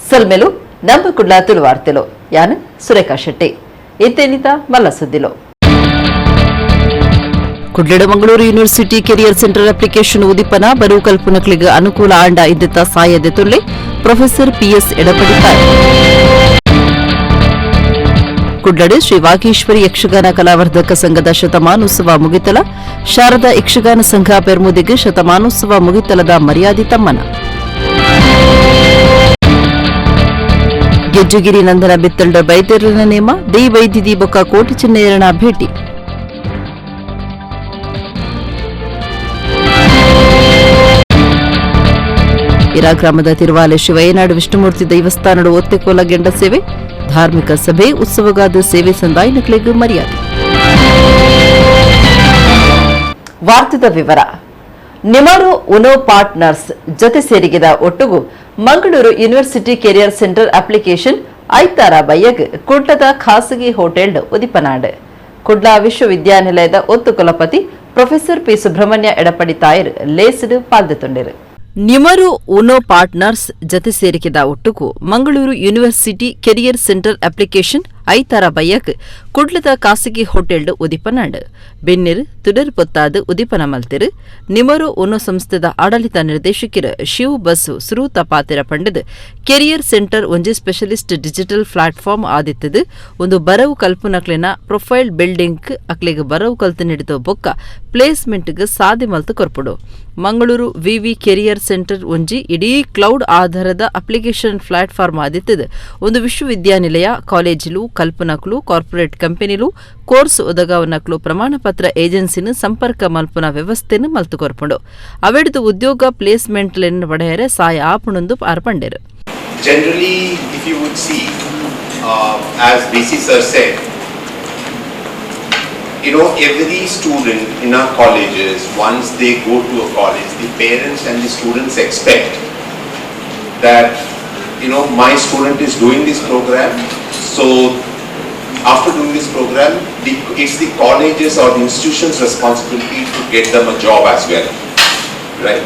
ಸೊಲ್ಮೆಲು ನಮ್ಮ ಕುಡ್ಲ ತುಳುವಾರ್ತೆಲು ಯಾನ್ ಸುರೇಖಾ ಶೆಟ್ಟಿ ಇತ್ತೇನಿತ ಮಲ್ಲ ಸುದ್ದಿಲು. ಕುಡ್ಲಡ Mangaluru university career centre application ಉದಿಪನ ಬರವು ಕಲ್ಪನಕ್ಲಿಗೆ ಅನುಕೂಲ ಆಂಡ ಇದ್ದಿತ್ತ ಸಾಯದೆ ತುಳ್ಳೆ ಪ್ರೊಫೆಸರ್ ಪಿಎಸ್ ಎಡಪಡಿತಾರೆ. ಕುಡ್ಲಡು ಶ್ರೀ ವಾಗೀಶ್ವರಿ ಯಕ್ಷಗಾನ ಕಲಾವರ್ಧಕ ಸಂಘದ ಶತಮಾನೋತ್ಸವ ಮುಗಿತಲ ಶಾರದಾ ಯಕ್ಷಗಾನ ಸಂಘ ಪೆರ್ಮುದಿಗೆ ಶತಮಾನೋತ್ಸವ ಮುಗಿತಲದ ಮರ್ಯಾದೆ ತಮ್ಮನ. ಗೆಜ್ಜುಗಿರಿ ನಂದನ ಬಿತ್ತಲ್ಡ ಬೈದೆರನ ನೇಮ ದೇೈ ವೈದ್ಯದಿ ಬೊಕ್ಕ ಕೋಟಿ ಚೆನ್ನಯ್ಯನ ಭೇಟಿ. ಇರಾ ಗ್ರಾಮದ ತಿರುವಾಲೆ ಶಿವಯ್ಯನಾಡು ವಿಷ್ಣುಮೂರ್ತಿ ದೇವಸ್ಥಾನದ ಒತ್ತೆಕೋಲ ಗೆಂಡ ಸೇವೆ ಧಾರ್ಮಿಕ ಸಭೆ ಉತ್ಸವಗಾದ ಸೇವೆ ಸಂದಾಯನಕ್ಲೆಗ್ ಮರ್ಯಾದೆ. ವಾರ್ತೆದ ವಿವರ. ನಿಮರು ಉನೋ ಪಾರ್ಟ್ನರ್ಸ್ ಜೊತೆ ಸೇರಿಗೆದ ಒಟ್ಟುಗು Mangaluru university career centre application ಐತಾರ ಬಯ್ಯಗ್ ಕುಡ್ಲದ ಖಾಸಗಿ ಹೋಟೆಲ್ ಉದಿಪನಾಡ್. ಕುಡ್ಲ ವಿಶ್ವವಿದ್ಯಾನಿಲಯದ ಒತ್ತು ಕುಲಪತಿ ಪ್ರೊಫೆಸರ್ ಪಿ ಸುಬ್ರಹ್ಮಣ್ಯ ಎಡಪಡಿ ತಾಯರ್ ಲೇಸ್ಡ್ ಪಾಲ್ದೆತೊಂಡೆರು. ನಿಮರು ಉನೋ ಪಾರ್ಟ್ನರ್ಸ್ ಜತೆ ಸೇರಿಕೆದ ಒಟ್ಟುಗು Mangaluru university career centre application ಐತಾರ ಬಯ್ಯಕ್ ಕುಡ್ಲದ ಖಾಸಗಿ ಹೋಟೆಲ್ಡ್ ಉದಿಪನಾಂಡ್. ಬೆನ್ನಿರ್ ತುಡರ್ ಪೊತ್ತಾದ್ ಉದಿಪನ ಮಲ್ತಿರು. ನಿಮರು ಉನೋ ಸಂಸ್ಥೆದ ಆಡಳಿತ ನಿರ್ದೇಶಕಿರ್ ಶಿವ್ ಬಸು ಸುರೂತ ಪಾತಿರ ಪಂಡದ್ ಕೆರಿಯರ್ ಸೆಂಟರ್ ಒಂಜಿ specialist digital platform ಆದಿತ್ತದು ಒಂದು ಬರವು ಕಲ್ಪನಕ್ಲೆನ ಪ್ರೊಫೈಲ್ ಬಿಲ್ಡಿಂಗ್ ಅಕ್ಲೆಗ್ ಬರವು ಕಲ್ತು ನೀಡಿದ ಬೊಕ್ಕ ಪ್ಲೇಸ್ಮೆಂಟ್ಗ್ ಸಾದಿ ಮಲ್ತು ಕೊರ್ಪುಡು. ಮಂಗಳೂರು ವಿವಿ ಕೆರಿಯರ್ ಸೆಂಟರ್ ಒಂಜಿ ಇಡೀ ಕ್ಲೌಡ್ ಆಧಾರದ ಅಪ್ಲಿಕೇಶನ್ ಪ್ಲಾಟ್ಫಾರ್ಮ್ ಆದಿತ್ತದು ಒಂದು ವಿಶ್ವವಿದ್ಯಾನಿಲಯ ಕಾಲೇಜಿಲು ಕಲ್ಪನಕ್ಲು ಕಾರ್ಪೊರೇಟ್ ಕಂಪನಿಲು ಕೋರ್ಸ್ ಒದಗಾವನಕ್ಲು ಪ್ರಮಾಣಪತ್ರ ಏಜೆನ್ಸಿನ ಸಂಪರ್ಕ ಮಲ್ಪುನ ವ್ಯವಸ್ಥೆನು ಮಲ್ತು ಕೊರ್ಪುಂಡು. ಅವೆಡ್ದು ಉದ್ಯೋಗ ಪ್ಲೇಸ್ಮೆಂಟ್ ಲೆನ್ ಪಡೆಯರೆ ಸಾಯ ಆಪುಣೊಂದು ಆರ್ ಪಂಡೆರು. Generally, if you would see, as BC sir said, you know, every student in our colleges, once they go to a college, the parents and the students expect that, you know, my student is doing this program, so after doing this program, it's the colleges or the institution's responsibility to get them a job as well, right?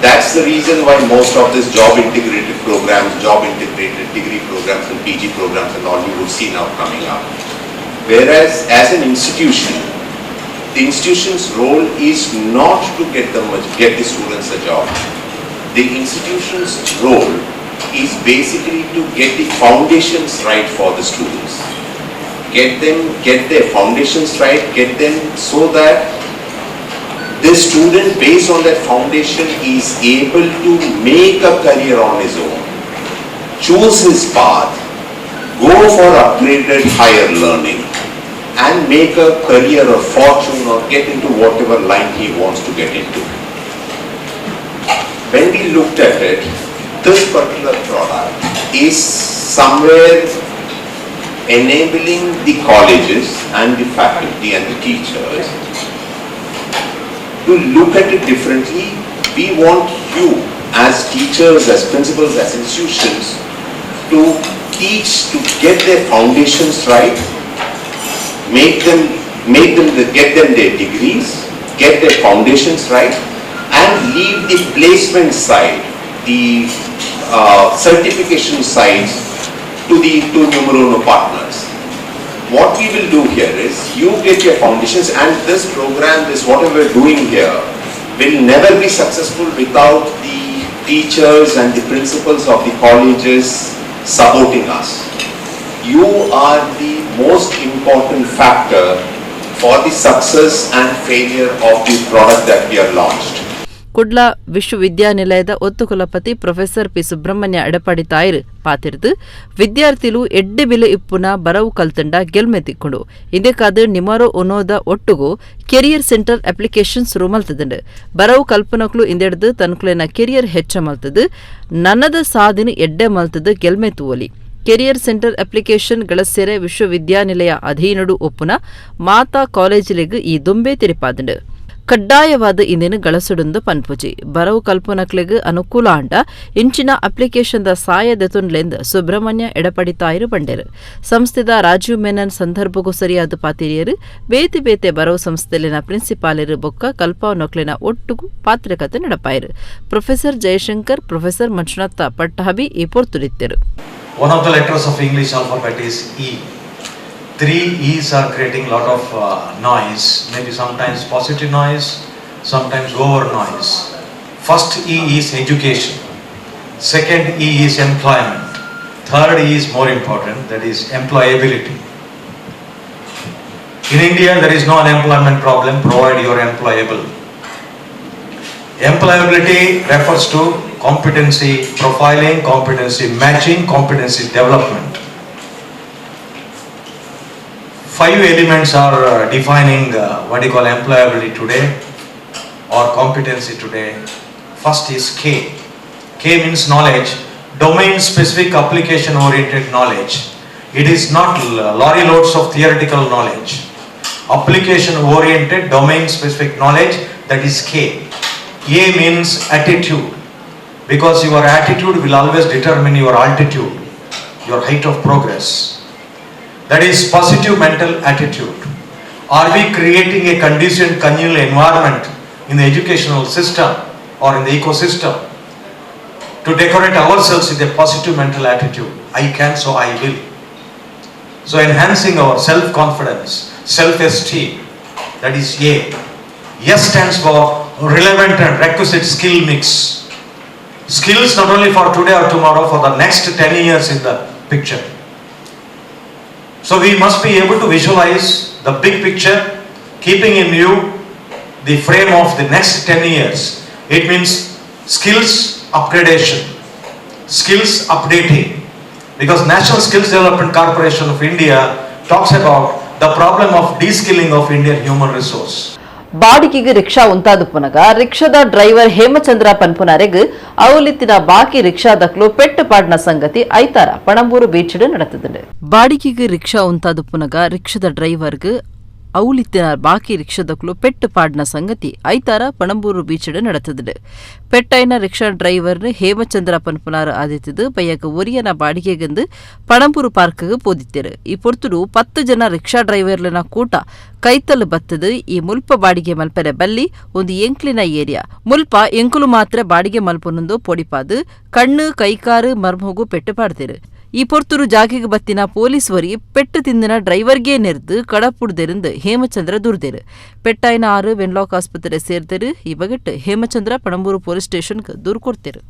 That's the reason why most of these job integrated programs, job integrated degree programs and PG programs and all you would see now coming up. Whereas as an institution, the institution's role is not to get the students a job. The institution's role is basically to get the foundations right for the students. Get their foundations right, get them so that the student based on that foundation is able to make a career on his own, choose his path, go for upgraded higher learning and make a career or fortune or get into whatever line he wants to get into. When we looked at it, this particular product is somewhere enabling the colleges and the faculty and the teachers to look at it differently. We want you as teachers, as principals, as institutions to teach, to get their foundations right, get them their degrees, get their foundations right, and leave the placement side, the certification sides to the two Numero Uno partners. What we will do here is, you get your foundations, and this program, this whatever we're doing here, will never be successful without the teachers and the principals of the colleges supporting us. You are the most important factor for the success and failure of the product that we have launched. Kudla ವಿಶ್ವವಿದ್ಯಾನಿಲಯದ ಒತ್ತು ಕುಲಪತಿ professor P Subrahmanya Edapadi ತಾಯಿರ್ ಪಾತಿರ್ದು ವಿದ್ಯಾರ್ಥಿಲು ಎಡ್ಡೆ ಬಿಲೆ ಇಪ್ಪುನ ಬರವು ಕಲ್ತಂಡ ಗೆಲ್ಮೆ ತಿಕ್ಕೊಂಡು ಇಂದೆಕಾದ್ ನಿಮರೋ ಒನೋದ ಒಟ್ಟುಗು career centre application ಶುರು ಮಲ್ತದಂಡು. ಬರವು ಕಲ್ಪನಕ್ಲು ಇಂದೆಡ್ದು ತನ್ಕುಲೆನ ಕೆರಿಯರ್ ಹೆಚ್ಚ ಮಲ್ತದು ನನ್ನದ ಸಾಧಿನ ಎಡ್ಡೆ ಮಲ್ತದು ಗೆಲ್ಮೆ ತೂವಲಿ. Career centre application ಗಳಸೆರೆ ವಿಶ್ವವಿದ್ಯಾನಿಲಯ ಅಧೀನಡು ಒಪ್ಪುನ ಮಾತಾ ಕಾಲೇಜಿಲೆಗ್ ಈ ದುಂಬೆ ತೆರಿಪಾದಂಡು. ಕಡ್ಡಾಯವಾದ ಇಂದಿನ ಗಳಸುಡುಂದು ಪನ್ಪುಜಿ ಬರವು ಕಲ್ಪನಕ್ಲೆಗ್ ಅನುಕೂಲ ಆಂಡ ಇಂಚಿನ ಅಪ್ಲಿಕೇಶನ್ the ಸಾಯ ದೆತುನ್ಲೆಂದ್ ಸುಬ್ರಹ್ಮಣ್ಯ ಎಡಪಡಿತಾಯಿರು ಬಂಡೆರು. ಸಂಸ್ಥೆದ ರಾಜೀವ್ ಮೆನನ್ ಸಂದರ್ಭಗೂ ಸರಿಯಾದ ಪಾತಿರಿಯರು ಬೇತೆ ಬೇತೆ ಬರವು ಸಂಸ್ಥೆಲಿನ ಪ್ರಿನ್ಸಿಪಾಲರು ಬೊಕ್ಕ ಕಲ್ಪಾವನೊಕ್ಲೆನ ಒಟ್ಟುಗು ಪಾತ್ರಕತೆ ನಡಪಾಯರು. ಪ್ರೊಫೆಸರ್ ಜಯಶಂಕರ್, ಪ್ರೊಫೆಸರ್ ಮಂಜುನಾಥ ಪಟ್ಟಾಭಿ ಈ ಪೊರ್ತುಡಿತ್ತರು. One of the letters of English alphabet is E. Three E's are creating lot of noise, maybe sometimes positive noise, sometimes over noise. First E is education, second E is employment, third E is more important, that is employability. In India there is no unemployment problem, provided you are employable. Employability refers to competency profiling, competency matching, competency development. 5 elements are defining what you call employability today or competency today. First is K. K means knowledge, domain specific application oriented knowledge. It is not lorry loads of theoretical knowledge. Application oriented domain specific knowledge, that is K. A means attitude, because your attitude will always determine your altitude, your height of progress. That is positive mental attitude. Are we creating a conducive congenial environment in the educational system or in the ecosystem to decorate ourselves with a positive mental attitude? I can, so I will. So enhancing our self-confidence, self-esteem, that is A. S stands for relevant and requisite skill mix. Skills not only for today or tomorrow, for the next 10 years in the picture. So we must be able to visualize the big picture, keeping in view the frame of the next 10 years. It means skills upgradation, skills updating. Because National Skills Development Corporation of India talks about the problem of de-skilling of Indian human resource. ಬಾಡಿಗೆಗೆ rickshaw ಉಂತಾದ ಪುನಗ ರಿಕ್ಷಾದ driver Hemachandra ಪನ್ಪುನಾರೆಗ್ ಅವಲಿತ್ತಿನ ಬಾಕಿ ರಿಕ್ಷಾದಕ್ಲು ಪೆಟ್ಟು ಪಾಡ್ನ ಸಂಗತಿ ಐತಾರ ಪಣಂಬೂರು ಬೀಚ್ಡ್ ನಡೆತದುಂಡು. ಬಾಡಿಗೆಗೆ rickshaw ಉಂತಾದ ಪುನಗ ರಿಕ್ಷಾದ ಡ್ರೈವರ್ಗ್ ಅವಲಿತ್ತಿನ ಬಾಕಿ ರಿಕ್ಷಾದಕ್ಲು ಪೆಟ್ಟು ಪಾಡ್ನ ಸಂಗತಿ ಐತಾರ ಪಣಂಬೂರು ಬೀಚ್ಡ್ ನಡೆತದುಂಡು. ಪೆಟ್ಟೈನ ರಿಕ್ಷಾ ಡ್ರೈವರ್ನ ಹೇಮಚಂದ್ರ ಪನ್ಪುನಾರ್ ಆದಿತ್ತದು ಬಯ್ಯಗ ಒರಿಯನ ಬಾಡಿಗೆಗಂದು ಪಣಂಬೂರು ಪಾರ್ಕ್ಗ್ ಪೋದಿತ್ತೇರು. ಈ ಪೊರ್ತುಡು 10 ಜನ ರಿಕ್ಷಾ ಡ್ರೈವರ್ಲನ ಕೂಟ ಕೈತಲ್ ಬತ್ತದು ಈ ಮುಲ್ಪ ಬಾಡಿಗೆ ಮಲ್ಪೆರೆ ಬಲ್ಲಿ, ಒಂದು ಎಂಕ್ಲಿನ ಏರಿಯಾ ಮುಲ್ಪ ಎಂಕುಲು ಮಾತ್ರ ಬಾಡಿಗೆ ಮಲ್ಪನೊಂದು ಪೊಡಿಪಾದು ಕಣ್ಣು ಕೈಕಾರು ಮರ್ಮೋಗು ಪೆಟ್ಟು ಪಾಡ್ತೇರು. ಈ ಪೊರ್ತುರು ಜಾಗೆಗೆ ಬತ್ತಿನ ಪೊಲೀಸ್ ವರಿ ಪೆಟ್ಟು ತಿಂದಿನ ಡ್ರೈವರ್ಗೆ ನೆರ್ದು ಕಡಪುಡ್ದೆருந்து ಹೇಮಚಂದ್ರ ದೂರ್ದೇರು. ಪೆಟ್ಟಾಯಿನ 6 ವೆನ್ಲಾಕ್ ಆಸ್ಪತ್ರೆ ಸೇರ್ದೇರು. ಈ ಬಗೆಟ್ ಹೇಮಚಂದ್ರ ಪಣಂಬೂರು ಪೊಲೀಸ್ ಸ್ಟೇಷನ್ಗೆ ದೂರು ಕೊಡ್ತೇರು.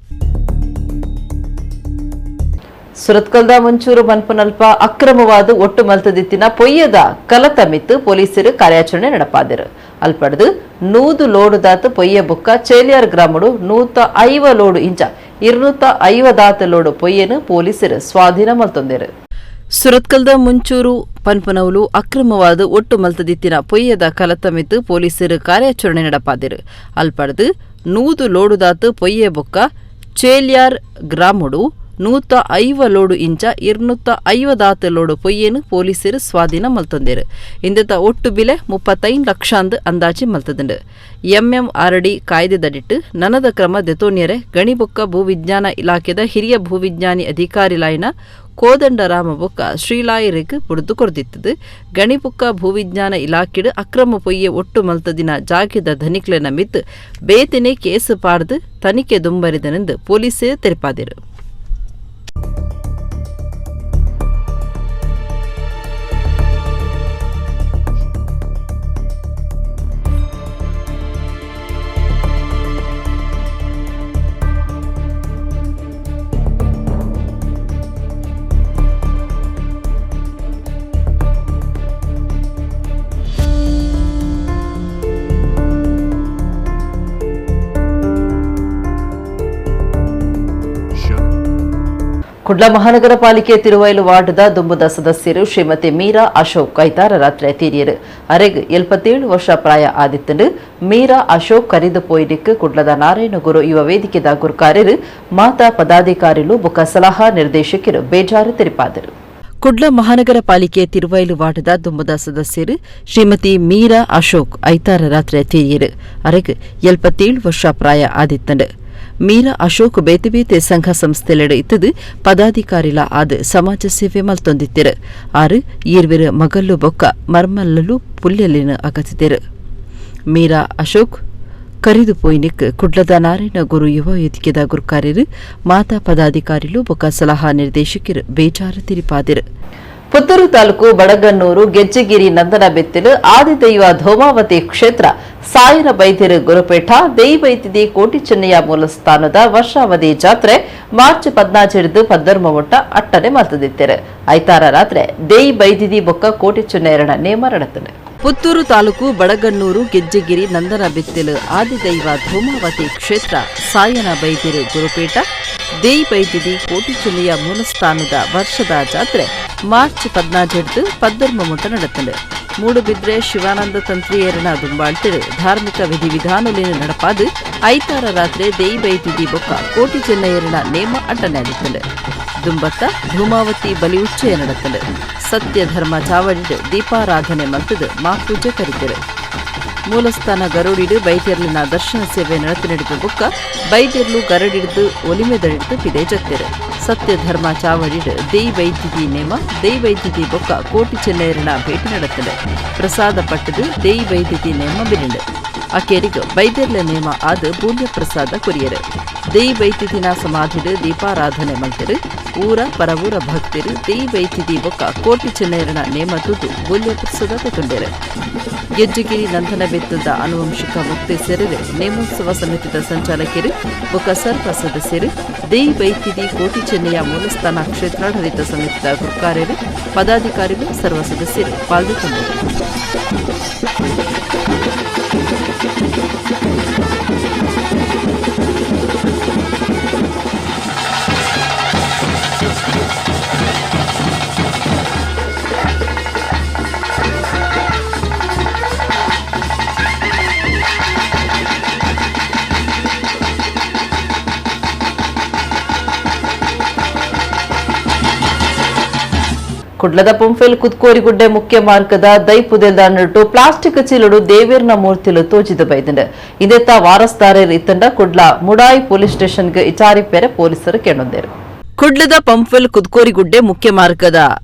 ಸುರತ್ಕಲ್ದ ಮುಂಚೂರು ಮನ್ಪುನಲ್ಪ ಅಕ್ರಮವಾದ ಒಟ್ಟು ಮಲ್ತದಿತ್ತಿನ ಪೊಯ್ಯದ ಕಲತ ಮಿತ್ತು ಪೊಲೀಸರು ಕಾರ್ಯಾಚರಣೆ ನಡಪಾದರು. ಅಲ್ಪಡ್ದು 100 ಲೋಡುದಾತ ಪೊಯ್ಯ ಬುಕ್ಕ ಚೇಲಿಯಾರ್ ಗ್ರಾಮಡು 150 ಲೋಡು ಇಂಚ 250 ಲೋಡು ಪೊಯ್ಯನು ಪೊಲೀಸರು ಸ್ವಾಧೀನ ಮಲ್ತೊಂದೆರು. ಸುರತ್ಕಲ್ದ ಮುಂಚೂರು ಪನ್ಪುನವುಲು ಅಕ್ರಮವಾದ ಒಟ್ಟು ಮಲ್ತದಿತ್ತಿನ ಪೊಯ್ಯದ ಕಲತ ಮಿತ್ತು ಪೊಲೀಸರು ಕಾರ್ಯಾಚರಣೆ ನಡಪಾದರು. ಅಲ್ಪಡ್ದು 100 ಲೋಡುದಾತ ಪೊಯ್ಯ ಬೊಕ್ಕ ಚೇಲಿಯಾರ್ ಗ್ರಾಮಡು 150 ಲೋಡು ಇಂಚ 250 ಲೋಡು ಪೊಯ್ಯೇನು ಪೊಲೀಸರು ಸ್ವಾಧೀನ ಮಲ್ತೊಂದೇರು. ಇಂದತ ಒಟ್ಟು ಬಿಲೆ 35 ಲಕ್ಷ ಅಂದು ಅಂದಾಜಿ ಮಲ್ತದುಂಡು. ಎಂಎಂಆರ್ಡಿ ಕಾಯ್ದೆದಡಿಟ್ಟು ನನದ ಕ್ರಮ ದೆತೋನ್ಯರೆ ಗಣಿಬೊಕ್ಕ ಭೂವಿಜ್ಞಾನ ಇಲಾಖೆದ ಹಿರಿಯ ಭೂವಿಜ್ಞಾನಿ ಅಧಿಕಾರಿ ಲಾಯ್ನ ಕೋದಂಡರಾಮ ಬೊಕ್ಕ ಶ್ರೀಲಾಯರಿಗೆ ಬುಡ್ದು ಕೊರ್ದಿತ್ತದು. ಗಣಿಬೊಕ್ಕ ಭೂವಿಜ್ಞಾನ ಇಲಾಖೆಡು ಅಕ್ರಮ ಪೊಯ್ಯೆ ಒಟ್ಟು ಮಲ್ತದಿನ ಜಾಗೆದ ಧನಿಕ್ಲೆನ ಮಿತ್ತು ಬೇತಿನೆ ಕೇಸು ಪಾಡ್ದು ತನಿಖೆ ದುಂಬರಿದನೆಂದು ಪೊಲೀಸರು ತೆರಿಪಾದಿರು. ಕುಡ್ಲ ಮಹಾನಗರ ಪಾಲಿಕೆ ತಿರುವೈಲು ವಾರ್ಡ್ದ ದುಂಬುದ ಸದಸ್ಯರು ಶ್ರೀಮತಿ ಮೀರಾ ಅಶೋಕ್ ಐತಾರ ರಾತ್ರಿ ತೀರಿಯರು. ಅರೆಗ್ 77 ವರ್ಷ ಪ್ರಾಯ ಆದಿತ್ತಂಡು. ಮೀರಾ ಅಶೋಕ್ ಕರಿದು ಪೋಯಿನಿಕ್ ಕುಡ್ಲದ ನಾರಾಯಣಗುರು ಯುವ ವೇದಿಕೆದ ಗುರುಕಾರ್ಯರು ಮಾತಾ ಪದಾಧಿಕಾರಿಲು ಬೊಕ್ಕ ಸಲಹಾ ನಿರ್ದೇಶಕರು ಬೇಜಾರು ತೆರಿಪಾದರು. Kudla ಮಹಾನಗರ ಪಾಲಿಕೆ ತಿರುವೈಲು ವಾರ್ಡ್ದ ದುಂಬದ ಸದಸ್ಯರು ಶ್ರೀಮತಿ ಮೀರಾ ಅಶೋಕ್ ಐತಾರ ರಾತ್ರಿ ತೀರಿಯರು. ಅರೆಗ್ 77 ವರ್ಷ ಪ್ರಾಯ ಆದಿತ್ತಂಡು. ಮೀರಾ ಅಶೋಕ್ ಬೇತೆ ಬೇತೆ ಸಂಘ ಸಂಸ್ಥೆಲೆಡ್ ಇತ್ತದು ಪದಾಧಿಕಾರಿಲ ಆದ್ ಸಮಾಜ ಸೇವೆ ಮಲ್ತೊಂದಿತ್ತೆರು. ಆರು ಈರ್ವೆರು ಮಗಲ್ಲು ಬೊಕ್ಕ ಮರ್ಮಲ್ಲಲು ಪುಲ್ಯಲಿನ ಅಗತಿದೆರು. ಮೀರಾ ಅಶೋಕ್ ಕರಿದು ಪೋಯಿನಿಕ್ ಕುಡ್ಲದ ನಾರಾಯಣ ಗುರು ಯುವ ವೇದಿಕೆದ ಗುರುಕಾರ್ಯರು ಮಾತಾ ಪದಾಧಿಕಾರಿಲು ಬೊಕ್ಕ ಸಲಹಾ ನಿರ್ದೇಶಕರು ಬೇಜಾರು ತಿರಿಪಾದಿರು. ಪುತ್ತೂರು ತಾಲೂಕು ಬಡಗನ್ನೂರು ಗೆಜ್ಜೆಗಿರಿ ನಂದನ ಬೆತ್ತಿಲು ಆದಿದೈವ ಧೋಮಾವತಿ ಕ್ಷೇತ್ರ ಸಾಯನ ಬೈದಿರು ಗುರುಪೀಠ ದೇಯಿಬೈತಿದಿ ಕೋಟಿ ಚೆನ್ನಯ್ಯ ಮೂಲಸ್ಥಾನದ ವರ್ಷಾವಧಿ ಜಾತ್ರೆ ಮಾರ್ಚ್ 14 ಪದ್ದರ್ಮೊಟ್ಟ ಅಟ್ಟನೆ ಮಲ್ತದಿತ್ತೆರು. ಐತಾರ ರಾತ್ರಿ ದೇಯಿ ಬೈದಿದಿ ಬೊಕ್ಕ ಕೋಟಿ ಚೆನ್ನಯ್ಯರನ ನೇಮ ನಡತನೆ. ಪುತ್ತೂರು ತಾಲೂಕು ಬಡಗನ್ನೂರು ಗೆಜ್ಜೆಗಿರಿ ನಂದನ ಬೆತ್ತಿಲು ಆದಿದೈವ ಧೂಮಾವತಿ ಕ್ಷೇತ್ರ ಸಾಯನ ಬೈದಿರು ಗುರುಪೀಠ ದೇಯಿಬೈದಿದಿ ಕೋಟಿ ಚೆನ್ನಯ್ಯ ಮೂಲಸ್ಥಾನದ ವರ್ಷದ ಜಾತ್ರೆ ಮಾರ್ಚ್ 14 ಪದ್ದರ್ಮೊಟ್ಟ ನಡತಂಡು. ಮೂಡುಬಿದ್ರೆ ಶಿವಾನಂದ ತಂತ್ರಿಯರನ ದುಂಬಾಳ್ತಿರು ಧಾರ್ಮಿಕ ವಿಧಿವಿಧಾನಲಿನ ನಡಪಾದು ಐತಾರ ರಾತ್ರಿ ದೇಯಿಬೈದಿದಿ ಬೊಕ್ಕ ಕೋಟಿ ಚೆನ್ನಯ್ಯರನ ನೇಮ ಅಡ್ಡನಾಡಿತ್ತಂಡು. ದುಂಬತ್ತ ಧೂಮಾವತಿ ಬಲಿ ಉಚ್ಚಯ ನಡತಂಡು. ಸತ್ಯ ಧರ್ಮ ಚಾವಡಿಡು ದೀಪಾರಾಧನೆ ಮಲ್ತದು ಮಾಪೂಜೆ ಕರಿತರು. ಮೂಲಸ್ಥಾನ ಗರುಡಿಡು ಬೈದೆರ್ಲಿನ ದರ್ಶನ ಸೇವೆ ನಡತ ನಡೆದ ಬೊಕ್ಕ ಬೈದೆರ್ಲು ಗರಡಿಡ್ದು ಒಲಿಮೆದಡಿಡ್ದು ಪಿದೆ ಜತ್ತೆರು. ಸತ್ಯ ಧರ್ಮ ಚಾವಡಿಡು ದೇಯಿಬೈದಿದಿ ನೇಮ ದೇಯಿಬೈದಿದಿ ಬೊಕ್ಕ ಕೋಟಿ ಚೆನ್ನಯ್ಯರನ ಭೇಟಿ ನಡತಂಡು. ಪ್ರಸಾದ ಪಟ್ಟದು ದೇಯಿಬೈದಿದಿ ನೇಮ ಬಿರಿಂಡು. ಅಕೇರಿಗ್ ಬೈದೆರ್ಲ ನೇಮ ಆದ ಬೂಲ್ಯ ಪ್ರಸಾದ ಕೊರಿಯರು. ದೇಯಿಬೈತಿದಿನ ಸಮಾಧಿಡು ದೀಪಾರಾಧನೆ ಮಲ್ತೆರು. ಊರ ಪರವೂರ ಭಕ್ತರು ದೇಯಿಬೈತಿದಿ ಬೊಕ್ಕ ಕೋಟಿ ಚೆನ್ನಯ್ಯರನ ನೇಮ ತುದು ಬೂಲ್ಯ ಪ್ರಸಾದ ತಗೊಂಡರು. ಗೆಜ್ಜೆಗಿರಿ ನಂದನ ಬೆತ್ತದ ಆನುವಂಶಿಕ ಮುಕ್ತೇಸರರು ನೇಮೋತ್ಸವ ಸಮಿತಿದ ಸಂಚಾಲಕರು ಬೊಕ್ಕ ಸರ್ವ ಸದಸ್ಯರು ದೇಯಿಬೈತಿದಿ ಕೋಟಿ ಚೆನ್ನಯ್ಯ ಮೂಲಸ್ಥಾನ ಕ್ಷೇತ್ರಾಡಳಿತ ಸಮಿತಿದ ಗುರುಕಾರ್ಯರು ಪದಾಧಿಕಾರಿಗಳು ಸರ್ವ ಸದಸ್ಯರು ಪಾಲ್ಗೊಂಡರು. ಕುಡ್ಲದ ಪಂಫೆಲ್ ಕುದ್ಕೋರಿಗುಡ್ಡೆ ಮುಖ್ಯ ಮಾರ್ಗದ ದೈಪುದೆಲ್ದ ನಟ್ಟು ಪ್ಲಾಸ್ಟಿಕ್ ಚೀಲಡು ದೇವೇರ್ನ ಮೂರ್ತಿಲು ತೋಜಿದ ಬೈದಂಡು. ಇದೆತ್ತ ವಾರಸ್ದಾರರು ಇತ್ತಂಡ ಕುಡ್ಲ ಮುಡಾಯಿ ಪೊಲೀಸ್ ಸ್ಟೇಷನ್ಗೆ ಇಚಾರಿಪೇರೆ ಪೊಲೀಸರು ಕೇಳೊಂದೇರು. ಕುಡ್ಲದ ಪಂಪ್ವೆಲ್ ಕುದ್ಕೋರಿಗುಡ್ಡೆ ಮುಖ್ಯ ಮಾರ್ಗದ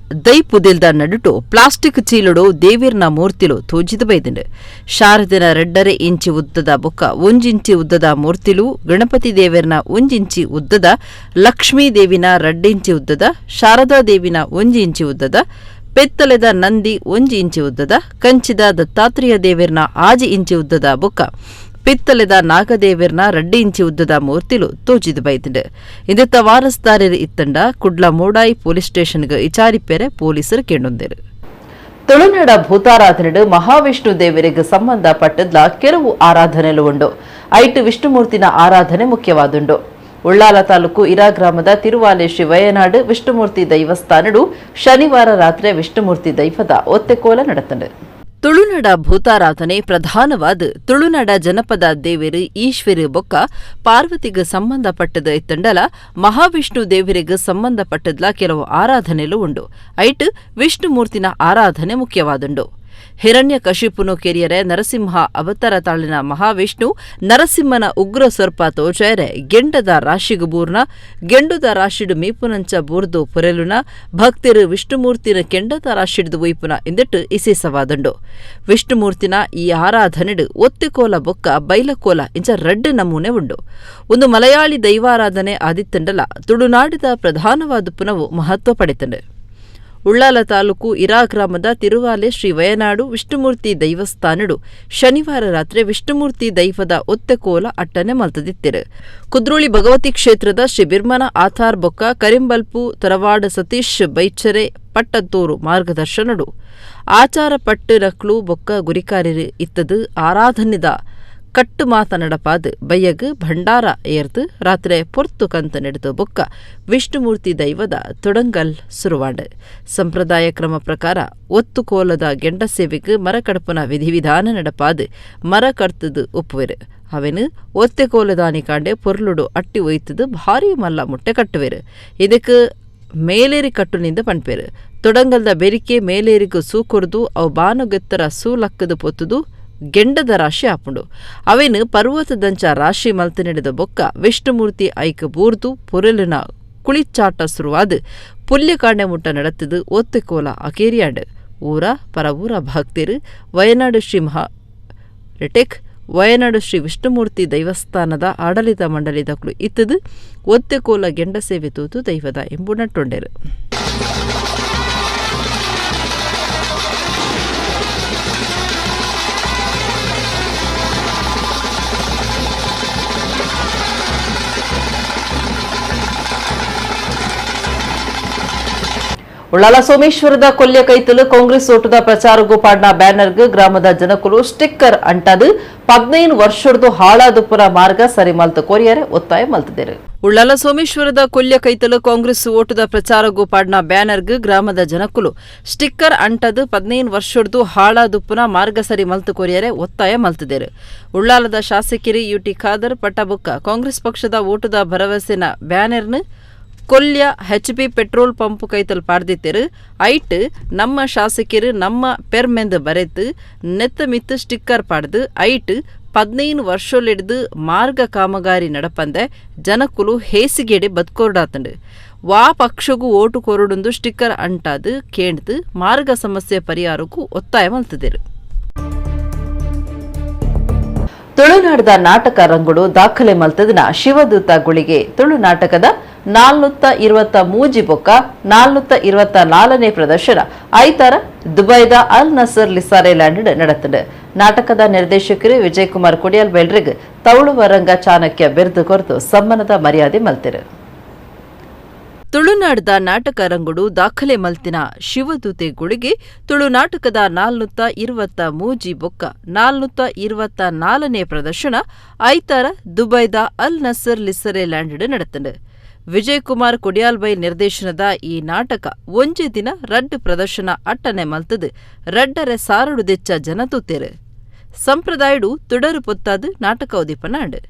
ದೈಪುದೆಲ್ದ ನಡುಟು ಪ್ಲಾಸ್ಟಿಕ್ ಚೀಲಡು ದೇವೇರ್ನ ಮೂರ್ತಿಲು ತೋಜಿದ ಬೈದಂಡು. ಶಾರದಿನ 2.5 ಇಂಚಿ ಉದ್ದದ ಬೊಕ್ಕ 1 ಇಂಚಿ ಉದ್ದದ ಮೂರ್ತಿಲು, ಗಣಪತಿ ದೇವೇರ್ನ 1 ಇಂಚಿ ಉದ್ದದ, ಲಕ್ಷ್ಮೀ ದೇವಿನ 2 ಇಂಚಿ ಉದ್ದದ, ಶಾರದಾ ದೇವಿನ 1 ಇಂಚಿ ಉದ್ದದ, ಪೆತ್ತಲೆದ ನಂದಿ 1 ಇಂಚಿ ಉದ್ದದ, ಕಂಚಿದ ದತ್ತಾತ್ರೇಯ ದೇವೇರ್ನ 6 ಇಂಚಿ ಉದ್ದದ ಬೊಕ್ಕ ಪಿತ್ತಲೆದ ನಾಗದೇವೆರ್ನ 2 ಇಂಚಿ ಉದ್ದದ ಮೂರ್ತಿಲು ತೋಜಿದ ಬೈದಂಡು. ಇದತ್ತ ವಾರಸ್ದಾರರು ಇತ್ತಂಡ ಕುಡ್ಲ ಮೋಡಾಯಿ ಪೊಲೀಸ್ ಸ್ಟೇಷನ್ಗೆ ಇಚಾರಿಪೇರೆ ಪೊಲೀಸರು ಕೇಳೊಂದೇರು. ತುಳುನಾಡ ಭೂತಾರಾಧನೆಡು ಮಹಾವಿಷ್ಣು ದೇವರಿಗೆ ಸಂಬಂಧಪಟ್ಟದ್ಲ ಕೆಲವು ಆರಾಧನೆಲು ಉಂಡು. ಐಟು ವಿಷ್ಣುಮೂರ್ತಿನ ಆರಾಧನೆ ಮುಖ್ಯವಾದುಂಡು. ಉಳ್ಳಾಲ ತಾಲೂಕು ಇರಾ ಗ್ರಾಮದ ತಿರುವಾಲೆ ಶ್ರೀ ವಯನಾಡು ವಿಷ್ಣುಮೂರ್ತಿ ದೈವಸ್ಥಾನಡು ಶನಿವಾರ ರಾತ್ರಿ ವಿಷ್ಣುಮೂರ್ತಿ ದೈವದ ಒತ್ತೆಕೋಲ ನಡೆತಂಡು. ತುಳುನಾಡ ಭೂತಾರಾಧನೆ ಪ್ರಧಾನವಾದ ತುಳುನಾಡ ಜನಪದ ದೇವರು ಈಶ್ವರ ಬೊಕ್ಕ ಪಾರ್ವತಿಗೆ ಸಂಬಂಧಪಟ್ಟದ ಇತ್ತಂಡಲ ಮಹಾವಿಷ್ಣು ದೇವರಿಗೆ ಸಂಬಂಧಪಟ್ಟದ್ಲ ಕೆಲವು ಆರಾಧನೆಲು ಉಂಡು. ಐಟ್ ವಿಷ್ಣುಮೂರ್ತಿನ ಆರಾಧನೆ ಮುಖ್ಯವಾದುಂಡು. ಹಿರಣ್ಯ ಕಶಿಪುನು ಕೆರಿಯರೆ ನರಸಿಂಹ ಅವತಾರ ತಾಳಿನ ಮಹಾವಿಷ್ಣು ನರಸಿಂಹನ ಉಗ್ರ ಸರ್ಪ ತೋಜಾಯರೆ ಗೆಂಡದ ರಾಶಿಗು ಬೂರ್ನ ಗೆಂಡುದ ರಾಶಿಡು ಮೀಪುನಂಚ ಬೂರ್ದು ಪೊರೆಲುನ ಭಕ್ತಿರು ವಿಷ್ಣುಮೂರ್ತಿನ ಕೆಂಡದ ರಾಶಿಡ್ದು ಒಯ್ಪುನ ಇಂದಿಟ್ಟು ಇಸೇಸವಾದುಂಡು. ವಿಷ್ಣುಮೂರ್ತಿನ ಈ ಆರಾಧನೆಡು ಒತ್ತಿಕೋಲ ಬೊಕ್ಕ ಬೈಲಕೋಲ ಇಂಚ ರಡ್ಡು ನಮೂನೆ ಉಂಡು. ಒಂದು ಮಲಯಾಳಿ ದೈವಾರಾಧನೆ ಆದಿತ್ತಂಡಲ ತುಳುನಾಡಿದ ಪ್ರಧಾನವಾದ ಪುನವು ಮಹತ್ವ ಪಡೆತಂಡು. ಉಳ್ಳಾಲ ತಾಲೂಕು ಇರಾ ಗ್ರಾಮದ ತಿರುವಾಲೆ ಶ್ರೀ ವಯನಾಡು ವಿಷ್ಣುಮೂರ್ತಿ ದೈವಸ್ಥಾನಡು ಶನಿವಾರ ರಾತ್ರಿ ವಿಷ್ಣುಮೂರ್ತಿ ದೈವದ ಒತ್ತೆಕೋಲ ಅಟ್ಟನೆ ಮಲ್ತದಿತ್ತಿರು. ಕುದ್ರೋಳಿ ಭಗವತಿ ಕ್ಷೇತ್ರದ ಶ್ರೀ ಬಿರ್ಮನ ಆಥಾರ್ ಬೊಕ್ಕ ಕರಿಂಬಲ್ಪು ತರವಾಡ ಸತೀಶ್ ಬೈಚರೆ ಪಟ್ಟತ್ತೂರು ಮಾರ್ಗದರ್ಶನಡು ಆಚಾರ ಪಟ್ಟು ರಕ್ಲು ಬೊಕ್ಕ ಗುರಿಕಾರಿರು ಇತ್ತದು ಆರಾಧನೆದ ಕಟ್ಟು ಮಾತ ನಡಪಾದು ಬಯ್ಯಗ್ ಭಂಡಾರ ಏರ್ದು ರಾತ್ರಿ ಪೊರ್ತು ಕಂತ ನಡೆದು ಬೊಕ್ಕ ವಿಷ್ಣುಮೂರ್ತಿ ದೈವದ ತೊಡಂಗಲ್ ಸುರುವಾಂಡು. ಸಂಪ್ರದಾಯ ಕ್ರಮ ಪ್ರಕಾರ ಒತ್ತುಕೋಲದ ಗೆಂಡ ಸೇವೆಗೆ ಮರಕಡಪುನ ವಿಧಿವಿಧಾನ ನಡಪಾದು ಮರ ಕಡ್ತದು ಒಪ್ಪುವೆರು. ಅವೆನು ಒತ್ತೆಕೋಲದಾನಿ ಕಾಂಡೆ ಪೊರ್ಲುಡು ಅಟ್ಟಿ ಒಯ್ತದು ಭಾರಿ ಮಲ್ಲ ಮುಟ್ಟೆ ಕಟ್ಟುವೆರು. ಇದಕ್ಕೆ ಮೇಲೇರಿ ಕಟ್ಟುನಿಂದ ಪನ್ಪೇರು. ತೊಡಂಗಲ್ದ ಬೆರಿಕೆ ಮೇಲೇರಿಗು ಸೂ ಕೊರ್ದು ಅವು ಬಾನುಗೆತ್ತರ ಸೂ ಲಕ್ಕದ ಪೊತ್ತುದು ಗೆಂಡದ ರಾಶಿ ಆಪುಂಡು. ಅವೇನು ಪರ್ವತದಂಚ ರಾಶಿ ಮಲ್ತು ನಡೆದ ಬೊಕ್ಕ ವಿಷ್ಣುಮೂರ್ತಿ ಐಕ್ ಬೂರ್ದು ಪೊರೆಲಿನ ಕುಳಿಚಾಟ ಶುರುವಾದ ಪುಲ್ಯಕಾಂಡೆ ಮುಟ್ಟ ನಡತದು ಒತ್ತೆಕೋಲ ಅಕೇರಿಯಾಂಡ್. ಊರ ಪರವೂರ ಭಕ್ತಿರು ವಯನಾಡು ಶ್ರೀ ಮಹಾ ರಿಟೆಕ್ ವಯನಾಡು ಶ್ರೀ ವಿಷ್ಣುಮೂರ್ತಿ ದೈವಸ್ಥಾನದ ಆಡಳಿತ ಮಂಡಳಿದಕ್ಲು ಇತ್ತದು ಒತ್ತೆಕೋಲ ಗೆಂಡ ಸೇವೆ ತೂತು ದೈವದ ಎಂಬು ನಟ್ಟೊಂಡೆರು. ಉಳ್ಳಾಲ ಸೋಮೇಶ್ವರದ ಕೊಲ್ಯ ಕೈತಲು ಕಾಂಗ್ರೆಸ್ ಓಟದ ಪ್ರಚಾರಗೂ ಪಾಡ್ನ ಬ್ಯಾನರ್ಗ್ ಗ್ರಾಮದ ಜನಕುಲು ಸ್ಟಿಕ್ಕರ್ ಅಂಟದು 15 ವರ್ಷದ ಹಾಳಾದುಪುರ ಮಾರ್ಗ ಸರಿ ಮಲ್ತು ಕೋರಿಯರೆ ಒತ್ತಾಯ ಮಲ್ತಿದ್ದಾರೆ. ಉಳ್ಳಾಲ ಸೋಮೇಶ್ವರದ ಕೊಲ್ಯ ಕೈತಲು ಕಾಂಗ್ರೆಸ್ ಓಟದ ಪ್ರಚಾರಗೂ ಪಾಡ್ನ ಬ್ಯಾನರ್ಗ್ ಗ್ರಾಮದ ಜನಕುಲು ಸ್ಟಿಕ್ಕರ್ ಅಂಟದು 15 ವರ್ಷದ ಹಾಳಾದುಪ್ಪುನ ಮಾರ್ಗ ಸರಿ ಮಲ್ತು ಕೋರಿಯರೆ ಒತ್ತಾಯ ಮಲ್ತಿದ್ದಾರೆ. ಉಳ್ಳಾಲದ ಶಾಸಕಿರಿ ಯುಟಿ ಖಾದರ್ ಪಟ್ಟಬುಕ್ಕ ಕಾಂಗ್ರೆಸ್ ಪಕ್ಷದ ಓಟದ ಭರವಸೆನ ಬ್ಯಾನರ್ನ ಕೊಲ್ಯ HP petrol pump ಕೈತಲ್ ಪಾಡ್ದಿತ್ತೇರು. ಐಟ್ ನಮ್ಮ ಶಾಸಕರು ನಮ್ಮ ಪೆರ್ಮೆಂದು ಬರೆತು ನೆತ್ತ ಮಿತ್ತು ಸ್ಟಿಕ್ಕರ್ ಪಾಡ್ದು ಐಟ್ 15 ವರ್ಷಲಿಡ್ದು ಮಾರ್ಗ ಕಾಮಗಾರಿ ನಡಪಂದೆ ಜನಕುಲು ಹೇಸಿಗೆಡೆ ಬದ್ಕೊರ್ಡಾತಂಡು. ವಾ ಪಕ್ಷಗೂ ಓಟು ಕೊರಡುಂದು ಸ್ಟಿಕ್ಕರ್ ಅಂಟಾದು ಕೇಂಡ್ದು ಮಾರ್ಗ ಸಮಸ್ಯೆ ಪರಿಹಾರಕ್ಕೂ ಒತ್ತಾಯ ಮಲ್ತಿದ್ದೇರು. ತುಳುನಾಡದ ನಾಟಕ ರಂಗುಡು ದಾಖಲೆ ಮಲ್ತದನ ಶಿವದೂತ ಗುಳಿಗೆ ತುಳು ನಾಟಕದ 423 ಬೊಕ್ಕ 424ನೇ ಪ್ರದರ್ಶನ ಐತಾರ ದುಬೈದ ಅಲ್ ನಸರ್ ಲಿಸಾರೆ ಲ್ಯಾಂಡ್ ನಡೆತಂಡು. ನಾಟಕದ ನಿರ್ದೇಶಕರು ವಿಜಯಕುಮಾರ್ ಕೊಡಿಯಲ್ ಬೆಲ್ರಿಗ್ ತೌಳುವರಂಗ ಚಾಣಕ್ಯ ಬಿರುದು ಕೊರತು ಸಮ್ಮಾನದ ಮರ್ಯಾದೆ ಮಲ್ತಿರು. ತುಳುನಾಡದ ನಾಟಕ ರಂಗುಡು ದಾಖಲೆ ಮಲ್ತಿನ ಶಿವದೂತೆ ಗುಳಿಗೆ ತುಳು ನಾಟಕದ 423 ಬೊಕ್ಕ 424ನೇ ಪ್ರದರ್ಶನ ಐತಾರ ದುಬೈದ ಅಲ್ ನಸರ್ ಲಿಸರೆ ಲ್ಯಾಂಡ್ ನಡೆತಂಡು. ವಿಜಯಕುಮಾರ್ ಕೊಡಿಯಾಲ್ಬೈ ನಿರ್ದೇಶನದ ಈ ನಾಟಕ ಒಂಜೆ ದಿನ ರಡ್ಡು ಪ್ರದರ್ಶನ ಅಟ್ಟನೆ ಮಲ್ತದು ರಡ್ಡರೆ ಸಾರಡು ದೆಚ್ಚ ಜನ ತೂತೇರು. ಸಂಪ್ರದಾಯಡು ತುಡರು ಪೊತ್ತಾದು ನಾಟಕ ಉದೀಪನಾಂಡು.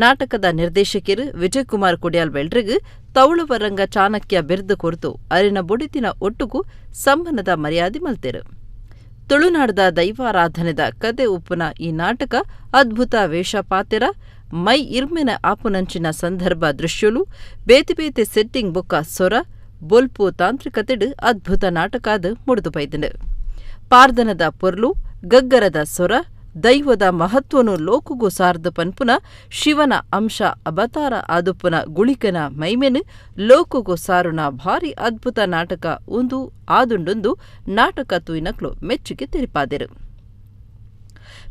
ನಾಟಕದ ನಿರ್ದೇಶಕರು ವಿಜಯಕುಮಾರ್ ಕೊಡಿಯಾಲ್ ಬೆಲ್ರಿಗ್ ತೌಳುವರಂಗ ಚಾಣಕ್ಯ ಬಿರುದು ಕೊರತು ಅರಿನ ಬೊಡಿತಿನ ಒಟ್ಟುಗು ಸಮ್ಮಾನದ ಮರ್ಯಾದೆ ಮಲ್ತೇರು. ತುಳುನಾಡದ ದೈವಾರಾಧನೆದ ಕತೆ ಉಪ್ಪುನ ಈ ನಾಟಕ ಅದ್ಭುತ ವೇಷ ಪಾತೆರ ಮೈ ಇರ್ಮೆನ ಆಪುನಂಚಿನ ಸಂದರ್ಭ ದೃಶ್ಯಲು ಬೇತೆ ಬೇತೆ ಸೆಟ್ಟಿಂಗ್ ಬೊಕ್ಕ ಸೊರ ಬೊಲ್ಪು ತಾಂತ್ರಿಕತೆಡು ಅದ್ಭುತ ನಾಟಕಾದ ಮುಡಿದು ಪೈದಂಡು. ಪಾರ್ದನದ ಪೊರ್ಲು ಗಗ್ಗರದ ಸೊರ ದೈವದ ಮಹತ್ವನು ಲೋಕುಗು ಸಾರ್ದು ಪನ್ಪುನ ಶಿವನ ಅಂಶ ಅವತಾರ ಆದುಪ್ಪುನ ಗುಳಿಕನ ಮೈಮೆನು ಲೋಕುಗು ಸಾರುನ ಭಾರಿ ಅದ್ಭುತ ನಾಟಕ ಉಂದು ಆದುಂಡೊಂದು ನಾಟಕ ತೂಯಿನಕ್ಲು ಮೆಚ್ಚುಗೆ ತೆರಿಪಾದೆರು.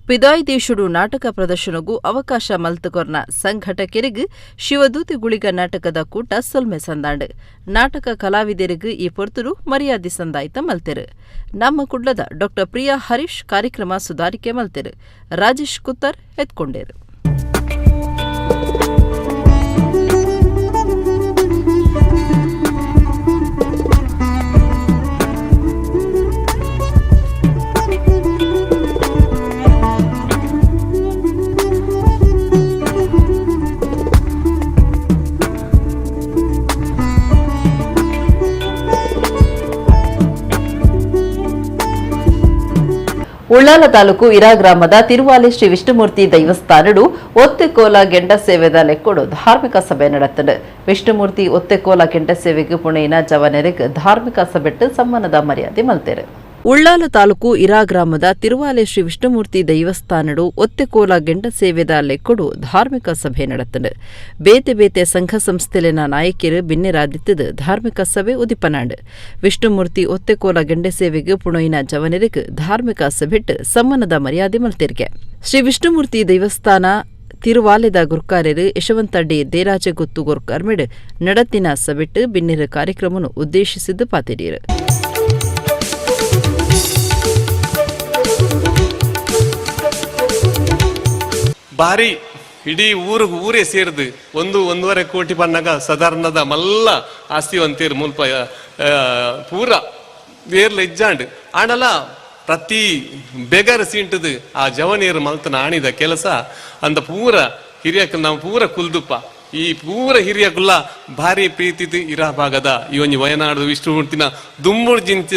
ಪಿದಾಯ್ ದೇಶುಡು ನಾಟಕ ಪ್ರದರ್ಶನಗೂ ಅವಕಾಶ ಮಲ್ತುಕೊರ್ನ ಸಂಘಟಕರಿಗ್ ಶಿವದೂತಿ ಗುಳಿಗ ನಾಟಕದ ಕೂಟ ಸೊಲ್ಮೆ ಸಂದಾಂಡು. ನಾಟಕ ಕಲಾವಿದರಿಗ್ ಈ ಪೊರ್ತುಡು ಮರ್ಯಾದೆ ಸಂದಾಯ್ತ ಮಲ್ತೆರು. ನಮ್ಮ ಕುಡ್ಲದ ಡಾಕ್ಟರ್ ಪ್ರಿಯಾ ಹರೀಶ್ ಕಾರ್ಯಕ್ರಮ ಸುಧಾರಿಕೆ ಮಲ್ತೆರು. ರಾಜೇಶ್ ಕುತ್ತರ್ ಎತ್ಕೊಂಡೇರು. ಉಳ್ಳಾಲ ತಾಲೂಕು ಇರಾ ಗ್ರಾಮದ ತಿರುವಾಲೆ ಶ್ರೀ ವಿಷ್ಣುಮೂರ್ತಿ ದೈವಸ್ಥಾನಡು ಒತ್ತೆಕೋಲ ಗೆಂಡ ಸೇವೆದ ಲೆಕ್ಕೊಡು ಧಾರ್ಮಿಕ ಸಭೆ ನಡೆತಂಡು. ವಿಷ್ಣುಮೂರ್ತಿ ಒತ್ತೆಕೋಲ ಗೆಂಡ ಸೇವೆಗೆ ಪುಣೆಯಿನ ಜವನೆರೆಗ್ ಧಾರ್ಮಿಕ ಸಭೆಟ್ಟು ಸಮ್ಮಾನದ ಮರ್ಯಾದೆ ಮಲ್ತೇರು. ಉಳ್ಳಾಲ ತಾಲೂಕು ಇರಾ ಗ್ರಾಮದ ತಿರುವಾಲೆ ಶ್ರೀ ವಿಷ್ಣುಮೂರ್ತಿ ದೈವಸ್ಥಾನಡು ಒತ್ತೆಕೋಲ ಗೆಂಡ ಸೇವೆದ ಲೆಕ್ಕೊಡು ಧಾರ್ಮಿಕ ಸಭೆ ನಡೆತಂಡು. ಬೇತೆ ಬೇತೆ ಸಂಘ ಸಂಸ್ಥೆಲಿನ ನಾಯಕಿರು ಬಿನ್ನೆರಾದಿತ್ತದು ಧಾರ್ಮಿಕ ಸಭೆ ಉದಿಪನಾಂಡು. ವಿಷ್ಣುಮೂರ್ತಿ ಒತ್ತೆಕೋಲ ಗೆಂಡೆ ಸೇವೆಗೆ ಪುಣೊಯಿನ ಜವನೆರೆಗ್ ಧಾರ್ಮಿಕ ಸಭೆಟ್ಟು ಸಮ್ಮಾನದ ಮರ್ಯಾದೆ ಮಲ್ತಿರ್ಗೆ. ಶ್ರೀ ವಿಷ್ಣುಮೂರ್ತಿ ದೇವಸ್ಥಾನ ತಿರುವಾಲೆದ ಗುರ್ಕಾರ್ಯರು ಯಶವಂತಡ್ಡಿ ದೇರಾಜಗುತ್ತು ಗುರ್ಕರ್ಮಿಡ್ ನಡತಿನ ಸಭೆಟ್ಟು ಬಿನ್ನೆರ ಕಾರ್ಯಕ್ರಮವನ್ನು ಉದ್ದೇಶಿಸಿದ್ದು ಪಾತಿರಿಯರು. ಬಾರಿ ಇಡೀ ಊರಿಗೆ ಊರೇ ಸೇರಿದು 1-1.5 ಕೋಟಿ ಪನ್ನಾಗ ಸಾಧಾರಣದ ಮಲ್ಲ ಆಸ್ತಿ ಒಂತೇರು ಮುಲ್ಪ ಪೂರ ಏರ್ಲ ಇಜ್ಜಾಂಡ್ ಆಂಡಲ ಪ್ರತಿ ಬೆಗರ್ ಸೀಂಟದು ಆ ಜವನೀರು ಮಲ್ತನ ಆಣಿದ ಕೆಲಸ ಅಂದ ಪೂರ ಹಿರಿಯಕ್ಕೆ ನಾವು ಪೂರ ಕುಲ್ದುಪ್ಪ. ಈ ಪೂರ ಹಿರಿಯಕುಲ್ಲ ಭಾರಿ ಪ್ರೀತಿ ಇರ ಭಾಗದ ಈ ಒಂಜಿ ವಯನಾಡು ವಿಷ್ಣುಮೂರ್ತಿನ ದುಂಬುಡು ಜಿಂಚ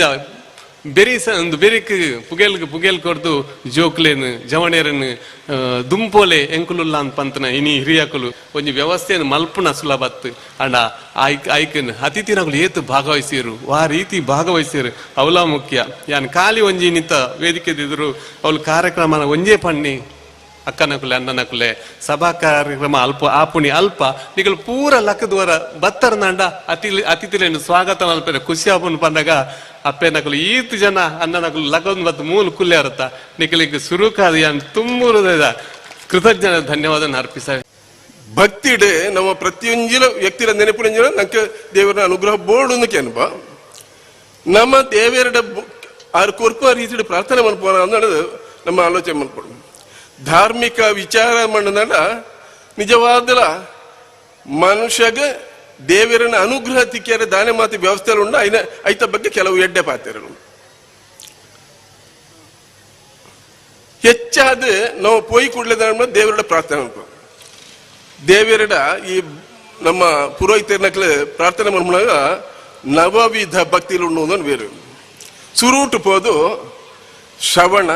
ಬೆರಿ ಒಂದು ಬೆರಿಕ್ ಪುಗೆಲ್ಗ್ ಪುಗೆಲ್ ಕೊರ್ದು ಜೋಕ್ಲೇನ್ ಜವಣೇರನ್ ದುಂಪೋಲೆ ಎಂಕುಲುಲ್ಲ ಅಂತ ಪಂತನ ಇನಿ ಹಿರಿಯಕುಲು ಒಂಜಿ ವ್ಯವಸ್ಥೆಯನ್ನು ಮಲ್ಪುನ ಸುಲಭತ್ತು ಅಂಡ ಐಕ್ ಐಕನ್ ಅತಿಥಿನಕುಲು ಏತು ಭಾಗವಹಿಸಿರು ವಾ ರೀತಿ ಭಾಗವಹಿಸಿರು ಅವಲ ಮುಖ್ಯ. ಯಾನ್ ಖಾಲಿ ಒಂಜಿ ನಿಂತ ವೇದಿಕೆ ದಿದ್ರು ಅವಳು ಕಾರ್ಯಕ್ರಮನ ಒಂಜೇ ಪಣ್ಣಿ ಅಕ್ಕನಕುಲೆ ಅಣ್ಣನಕುಲೆ ಸಭಾ ಕಾರ್ಯಕ್ರಮ ಅಲ್ಪ ಆಪುಣಿ ಅಲ್ಪ ನಿಕಲು ಪೂರ ಲಕ್ಕದವರ ಬತ್ತರ್ನಾಂಡ ಅತಿಥಿಲೇನು ಸ್ವಾಗತ ಮಲ್ಪೆರೆ ಖುಷಿ ಆಪುನ್ ಪಂದಾಗ ಅಪ್ಪೆನಕುಲು ಈತ್ ಜನ ಅಣ್ಣನಕುಲು ಲಕ್ಕದ್ ಬತ್ತು ಮೂಲು ಕುಲ್ಲೆ ಅರ್ಥ ನಿಕಲಿಗೆ ಸುರುಕಾದ ಯಾನ್ ತುಂಬುರದ ಕೃತಜ್ಞ ಧನ್ಯವಾದ ಅರ್ಪಿಸ. ಭಕ್ತಿಡೆ ನಮ್ಮ ಪ್ರತಿಯೊಂಜಿಲ ವ್ಯಕ್ತಿರ ನೆನಪಿನ ನಂಗೆ ದೇವರ ಅನುಗ್ರಹ ಬೋರ್ಡ್ ಕೆನ್ಪ ನಮ್ಮ ದೇವರ ಆರು ಕೊರ್ಪ ರೀತಿ ಪ್ರಾರ್ಥನೆ ಮನ್ಪೋಣ ಅನ್ನೋದು ನಮ್ಮ ಆಲೋಚನೆ ಮನ್ಪೋಡು. ಧಾರ್ಮಿಕ ವಿಚಾರ ಮಣ್ಣದ ನಿಜವಾದಲ ಮನುಷ್ಯಗ ದೇವರನ ಅನುಗ್ರಹ ತಿಕ್ಕಿಯರೆ ದಾನೆ ಮಾತು ವ್ಯವಸ್ಥೆ ಉಂಡು ಐನ ಐತ ಬಗ್ಗೆ ಕೆಲವು ಎಡ್ಡೆ ಪಾತಿರಲು ಹೆಚ್ಚಾದ ನಾವು ಪೋಯಿ ಕೂಡಲೇ ದೇವರ ಪ್ರಾರ್ಥನೆ ಮನ್ಪೋ. ದೇವರಡ ಈ ನಮ್ಮ ಪುರೋಹಿತರನಕ್ಲೆ ಪ್ರಾರ್ಥನೆ ಮನ್ಪುನಾಗ ನವವಿಧ ಭಕ್ತಿಲು ಉಣ್ಣುವುದನ್ನು ಬೇರೆ ಸುರೂಟು ಪೋದು ಶ್ರವಣ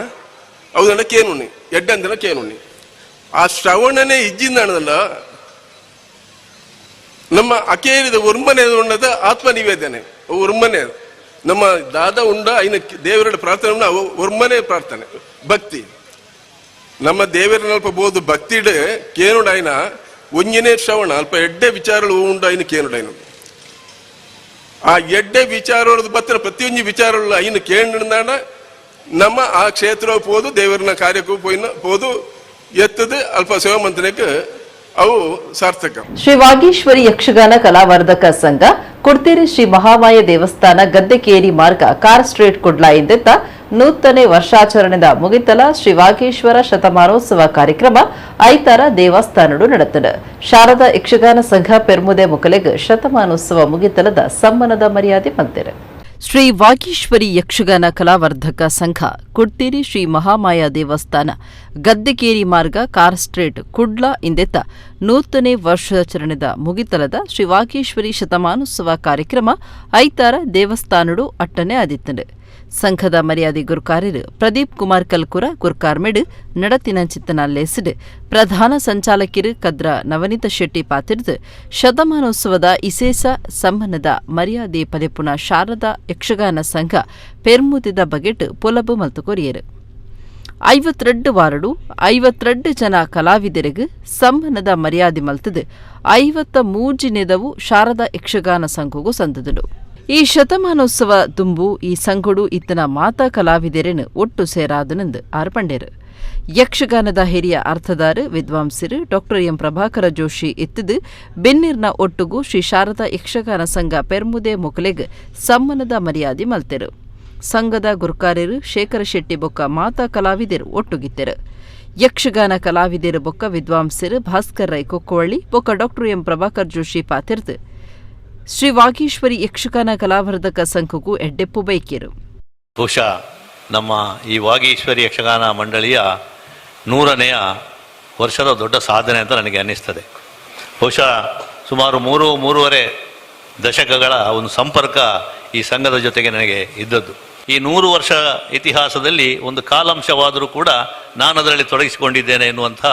ಅವದನ್ನ ಕೇನುಣ್ಣಿ ಎಡ್ಡಂದನ ಕೇನುಣ್ಣಿ ಆ ಶ್ರವಣನೇ ಇಜ್ಜಿಂದಾಣದಲ್ಲ ನಮ್ಮ ಅಕೇರಿದ ಒರ್ಮನೆ ಉಣ್ಣದ ಆತ್ಮ ನಿವೇದನೆ ಒರ್ಮನೆ ನಮ್ಮ ದಾದ ಉಂಡ ಐನ ದೇವರ ಪ್ರಾರ್ಥನೆ ಒರ್ಮನೆ ಪ್ರಾರ್ಥನೆ ಭಕ್ತಿ ನಮ್ಮ ದೇವರನಲ್ಪ ಬೋದು ಭಕ್ತಿಡೆ ಕೇನುಡಾಯ್ನ ಒಂಜನೇ ಶ್ರವಣ ಅಲ್ಪ ಎಡ್ಡೆ ವಿಚಾರಗಳು ಉಂಡು ಐನ ಕೇನುಡಾಯ್ನ ಆ ಎಡ್ಡೆ ವಿಚಾರಗಳು ಬತ್ತಿನ ಪ್ರತಿಯೊಂದು ವಿಚಾರಗಳು ಐನ ಕೇಂದ್ರ ನಮ್ಮ ಆ ಕ್ಷೇತ್ರ ಪೋದು ದೇವರನ ಕಾರ್ಯಕ್ಕೂ ಪೋಯಿನ ಪೋದು ಎತ್ತದು ಅಲ್ಪ ಸೇವಾ ಮಂತ್ರಿಗೆ ಅವು ಸಾರ್ಥಕ. ಶ್ರೀ ವಾಗೀಶ್ವರಿ ಯಕ್ಷಗಾನ ಕಲಾವರ್ಧಕ ಸಂಘ ಕುಡ್ತೇರಿ ಶ್ರೀ ಮಹಾಮಾಯ ದೇವಸ್ಥಾನ ಗದ್ದೆಕೇರಿ ಮಾರ್ಗ ಕಾರ್ ಸ್ಟ್ರೀಟ್ ಕುಡ್ಲ ಎಂದೆತ್ತ ನೂತನೆ ವರ್ಷಾಚರಣೆದ ಮುಗಿತಲ ಶ್ರೀ ವಾಗೀಶ್ವರ ಶತಮಾನೋತ್ಸವ ಕಾರ್ಯಕ್ರಮ ಐತಾರ ದೇವಸ್ಥಾನಡು ನಡೆತದೆ. ಶಾರದಾ ಯಕ್ಷಗಾನ ಸಂಘ ಪೆರ್ಮುದೆ ಮುಕಲೆಗ್ ಶತಮಾನೋತ್ಸವ ಮುಗಿತಲದ ಸಮ್ಮಾನದ ಮರ್ಯಾದೆ ಮಂತೆರೆ. ಶ್ರೀ ವಾಗೀಶ್ವರಿ ಯಕ್ಷಗಾನ ಕಲಾವರ್ಧಕ ಸಂಘ ಕುಡ್ತೇರಿ ಶ್ರೀ ಮಹಾಮಾಯ ದೇವಸ್ಥಾನ ಗದ್ದೆಕೇರಿ ಮಾರ್ಗ ಕಾರ್ ಸ್ಟ್ರೀಟ್ ಕುಡ್ಲ ಇಂದೆತ್ತ ನೂತನೆ ವರ್ಷಾಚರಣೆದ ಮುಗಿತಲದ ಶ್ರೀ ವಾಗೀಶ್ವರಿ ಶತಮಾನೋತ್ಸವ ಕಾರ್ಯಕ್ರಮ ಐತಾರ ದೇವಸ್ಥಾನಡು ಅಟ್ಟನೆ ಆದಿತ್ತಂಡು. ಸಂಘದ ಮರ್ಯಾದೆ ಗುರುಕಾರ್ಯರು ಪ್ರದೀಪ್ ಕುಮಾರ್ ಕಲ್ಕುರ ಗುರ್ಕಾರ್ಮೆಡು ನಡತಿನ ಚಿತ್ತನ ಲೇಸಿಡು ಪ್ರಧಾನ ಸಂಚಾಲಕಿರು ಕದ್ರ ನವನೀತ ಶೆಟ್ಟಿ ಪಾತಿರ್ದು ಶತಮಾನೋತ್ಸವದ ಇಸೇಸ ಸಮ್ಮಾನದ ಮರ್ಯಾದೆ ಪದೆಪುನ ಶಾರದಾ ಯಕ್ಷಗಾನ ಸಂಘ ಪೆರ್ಮುದಿದ ಬಗೆಟ್ ಪೊಲಬು ಮಲ್ತು ಕೊರಿಯರು. 52 ವಾರಡು 52 ಜನ ಕಲಾವಿದರಿಗೆ ಸಮ್ಮಾನದ ಮರ್ಯಾದೆ ಮಲ್ತದು 53ನೇದವು ಶಾರದಾ ಯಕ್ಷಗಾನ ಸಂಘಗೂ ಸಂದದನು. ಈ ಶತಮಾನೋತ್ಸವ ತುಂಬು ಈ ಸಂಘಡು ಇತ್ತನ ಮಾತಾ ಕಲಾವಿದರೇನು ಒಟ್ಟು ಸೇರಾದನೆಂದು ಆರ್ ಪಂಡೇರು. ಯಕ್ಷಗಾನದ ಹಿರಿಯ ಅರ್ಥದಾರ ವಿದ್ವಾಂಸರು ಡಾಕ್ಟರ್ ಎಂ ಪ್ರಭಾಕರ ಜೋಶಿ ಇತ್ತದು ಬೆನ್ನಿರ್ನ ಒಟ್ಟುಗು ಶ್ರೀ ಶಾರದಾ ಯಕ್ಷಗಾನ ಸಂಘ ಪೆರ್ಮುದೆ ಮುಕಲೆಗ್ ಸಮ್ಮಾನದ ಮರ್ಯಾದೆ ಮಲ್ತೆರು. ಸಂಘದ ಗುರುಕಾರ್ಯರು ಶೇಖರ ಶೆಟ್ಟಿ ಬೊಕ್ಕ ಮಾತಾ ಕಲಾವಿದರು ಒಟ್ಟುಗಿತ್ತೆರು. ಯಕ್ಷಗಾನ ಕಲಾವಿದರು ಬೊಕ್ಕ ವಿದ್ವಾಂಸರು ಭಾಸ್ಕರ್ ರೈ ಕೊಕ್ಕವಳ್ಳಿ ಬೊಕ್ಕ ಡಾಕ್ಟರ್ ಎಂ ಪ್ರಭಾಕರ್ ಜೋಶಿ ಪಾತಿರ್ದು ಶ್ರೀ ವಾಗೀಶ್ವರಿ ಯಕ್ಷಗಾನ ಕಲಾವರ್ಧಕ ಸಂಘಕ್ಕೂ ಎಡ್ಡೆಪ್ಪು ಬೈಕಿರು. ಬಹುಶಃ ನಮ್ಮ ಈ ವಾಗೀಶ್ವರಿ ಯಕ್ಷಗಾನ ಮಂಡಳಿಯ 100ನೇ ವರ್ಷದ ದೊಡ್ಡ ಸಾಧನೆ ಅಂತ ನನಗೆ ಅನ್ನಿಸ್ತದೆ. ಬಹುಶಃ ಸುಮಾರು 3-3.5 ದಶಕಗಳ ಒಂದು ಸಂಪರ್ಕ ಈ ಸಂಘದ ಜೊತೆಗೆ ನನಗೆ ಇದ್ದದ್ದು. ಈ 100 ವರ್ಷ ಇತಿಹಾಸದಲ್ಲಿ ಒಂದು ಕಾಲಾಂಶವಾದರೂ ಕೂಡ ನಾನು ಅದರಲ್ಲಿ ತೊಡಗಿಸಿಕೊಂಡಿದ್ದೇನೆ ಎನ್ನುವಂಥ